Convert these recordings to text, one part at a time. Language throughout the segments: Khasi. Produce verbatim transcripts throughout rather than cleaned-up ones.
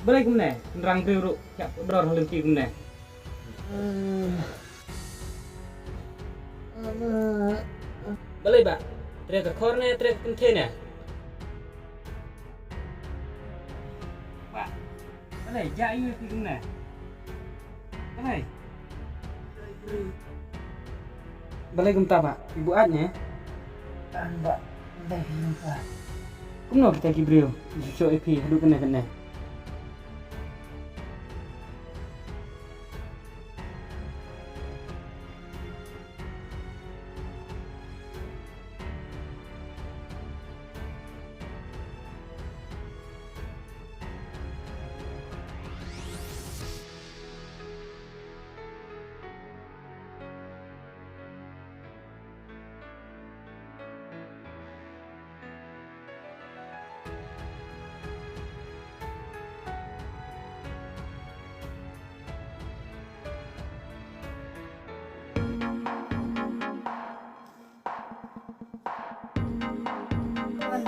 Balei kumne, nrang briew ruh, ïa dror ha lynti kumne. Balei ba, tre ka khor ne, tre ka kynthei ne. Ba, balei, ja ïa phi kumne. Balei. Balei kumta ba, ibu at ne. An ba, balei kumta. Kumno kita ki briew, ju shoh ïa phi, haduh kane kane.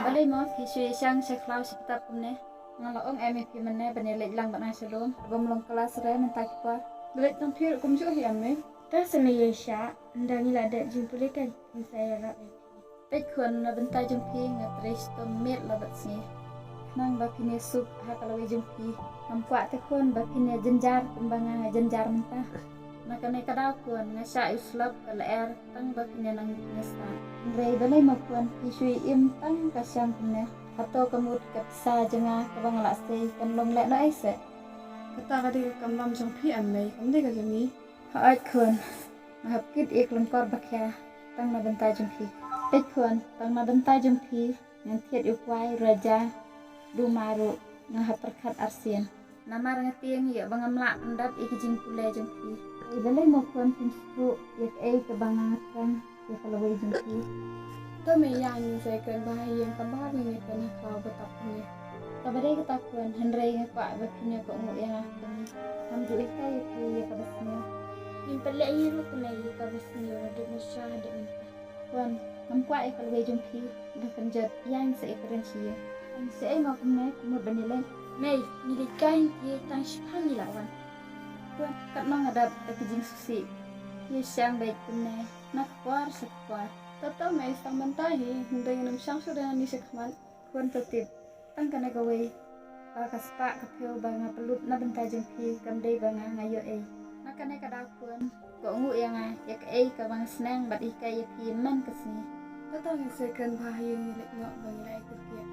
Balei mo phi shu ïa shang sha khlaw sha kitab kumne? Nga la ong em ïa phi mynne ban ïa leit lang bad nga sha lum. Bym long klas re mynta ki por. Leit tang phi ruh kumjuh hi em mei. Te sa mei ïa sha, ynda ngi la dep jingpule kan, ngi sa ïarap ïa phi. Peit khun, na bynta jong phi nga trei shitom miet la bad sngi. Khnang ba phin ïa suk ha ka lawei jong phi. Ngam kwah te khun ba phin ïa jynjar kumba nga nga jynjar mynta. Na kane ka daw khun, nga shah ïa u slap ka lyer tang ba phin ïa nang ïa stad. Hynrei balei mo khun, phi shu ïa im tang ka shang kumne. Hato ka mut ka pisa jong nga kaba nga la sei kan long lehnohei seh? Kata ka dei ka kamram jong phi em mei, kam dei ka jong ngi. Hooid khun, nga hap kit ïa ka lyngkor ba khia tang na bynta jong phi. Peit khun, tang na bynta jong phi ngan thied ïa u kwai, raja, duma ruh nga hap pyrkhat arsien. Namar nga tieng ïa ba ngam lah pyndap ïa ka jingpule jong phi. Balei mo khun phim sngewthuh ïa kaei kaba nga nga thrang ïa ka lawei jong phi. To mei, ïa ngi sa ïakren bha ha ïing, kam bha ba ngin ïakren ha khlaw ba tap kumne. Kaba dei kata khun, hynrei nga kwah ba phin ïa kohnguh ïa nga kumne. Ngam ju hikai ïa phi ïa kaba sniew. Ngim pat leh hi ruh kumne ïa kaba sniew, naduh mynshuwa haduh mynta. Khun, ngam kwah ïa ka lawei jong phi, da kynjot ïa ngi sa ïakren sha ïing. Shaei mo kumne, mut ban ïaleit. Mei, ngi dei kai ngi tang shiphang ngi la wan. Khun, katno nga dap da ka jingsngewsih. Ïa shang beit kumne, na ka por sha ka por. To to mei, sa mynta hi, hynrei ngam shang shuh da nangne shakhmat. Khun to tip, tang kane kawei, ba ka spah ka phew ba nga pynlut na bynta jong phi, kam dei ba nga nga ïoh ei. Na kane ka daw khun, kohnguh ïa nga ïa kaei kaba nga sneng bad hikai ïa phi man ka sngi. To to ngin sa ïakren bha ha ïing, ngi leit noh ba ngi la ïa kyrkieh.